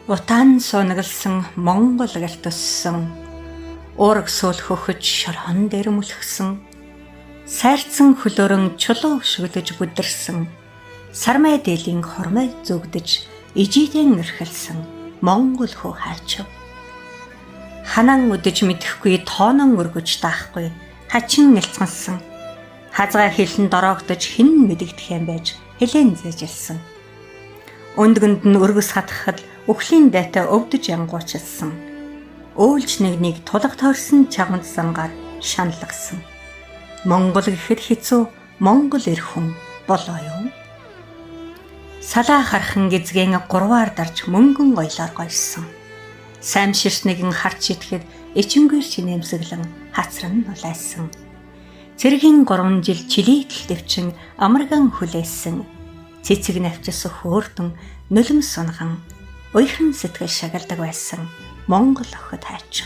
Утаан суунагласан Монгол гэлт өссөн. Уураг суул хөхөж шорхон дээр мүлхсэн. Сайрцсан хөлөөрөн чулуу өшөглөж бүдэрсэн. Сармай дээлийн хормой зүгдэж ижидэн эрхэлсэн Монгол хөө хайчив. Ханан үдэж мэдэхгүй, тоонон өргөж даахгүй, хачин нэлцгансан. Хазгай хилэн дороогдож хэн мэдэгдэх юм байж хэлэн зээжилсэн. Өндгөнд нь өргөс хатгахад үхлийн дайтай өвдөж янгуучилсан. Өөлж нэг нэг тулга тойрсон чагамд зангаар шаналгасан. Монгол гэхэд хэцүү, Монгол эр хүн болоо юу? Салаа хархан гизгэн гурваар дарж мөнгөн гоёлоор гойсон. Сайн ширт нэгэн харч итгэхэд ичимгээр чинэмсэглэн хацран нулайсан. Цэргийн 3 жил чилийтэл дэвчин амарган хүлээсэн. Цэцэг навчис хөөрдөн нулимс сунган уяхан сэтгэл шагалдаг байсан Монгол охид хайч.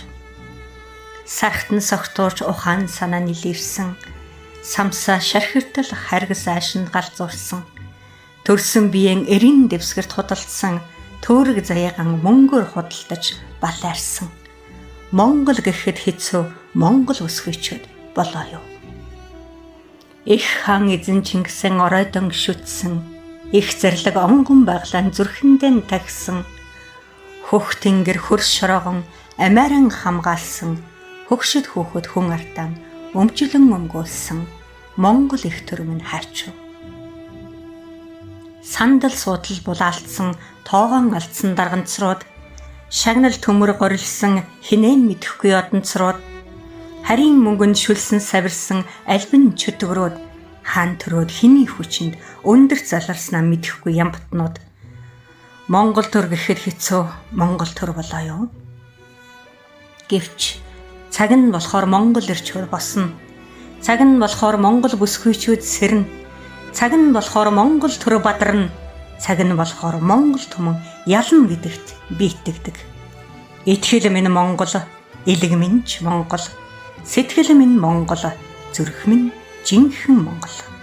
Сархтан согтуурч ухаан санаа нэлэрсэн. Самсаа шархиртал харгас аашинд галзуурсан. Төрсөн биеэн эрен дэвсгэрт худалдсан, төөрөг заяаган мөнгөөр худалдаж балайрсан. Монгол гэхэд хэцүү, Монгол өсгөйчүүд болоо юу? Их хаан эзэн Чингисэн оройдон шүтсэн. Их зарлиг онгон байглаан зүрхэндээ тагсан. Хөх тэнгэр хөрс шорогон амиаран хамгаалсан. Хөгшөд хүүхэд хүн артаан өмчлөн өмгөөлсөн. Монгол их төр минь хайчив. Сандал суудал булаалтсан, тоогоон алдсан дарганцрууд, шагнал төмөр горилсан хинэн мэдэхгүй одонцрууд, харийн мөнгөнд шүлсэн савирсан альбин чөтгөрүүд, хаан төрөөд хэний хүчинд өндөр заларснаа мэдэхгүй ямбтнууд. Монгол төр гэхэд хэцүү, Монгол төр болоо юу? Гэвч цаг нь болохоор Монгол ирч хөр босно. Цаг нь болохоор Монгол бүсгүйчүүд сэрнэ. Цаг нь болохоор Монгол төр бадарна. Цаг нь болохоор Монгол түмэн ялна гэдэгт би итгэдэг. Итгэл минь Монгол, элэг минь ч Монгол, сэтгэл минь Монгол, зүрх минь жинхэнэ Монгол.